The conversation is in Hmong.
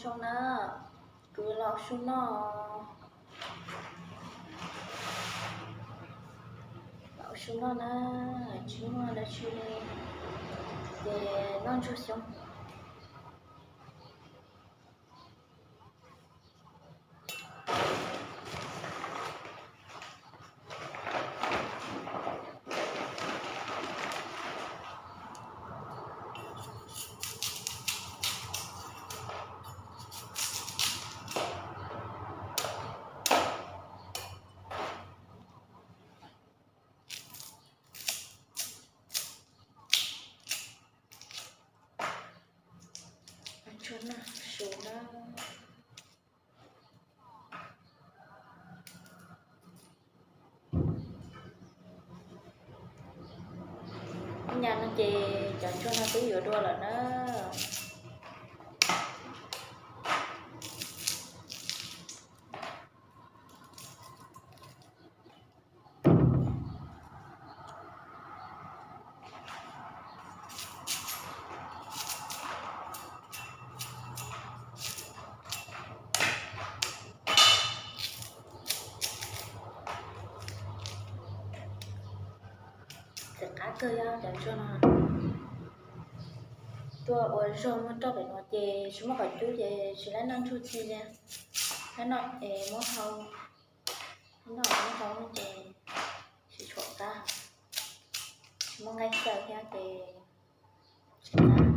Zoo na, kuv los ua su noj, los ua su noj na, tsis muaj dab tsi li, ces noj ntsuag xyoob. Ntsuag noj su na. Ib nyuag no ces cov ntsuag no twb yuav dua lawm na. Txiv qab kawg yog cov ntsuag no. Tuaj ua zog muaj roj pem no ces tsis muaj qhov cub ces tsis laib noj ntsuag ci li. Laib noj es muab hau, laib noj muab hau ces tsis tshua qab, tsis muaj nqaij xyaw thiab ces tsis qab.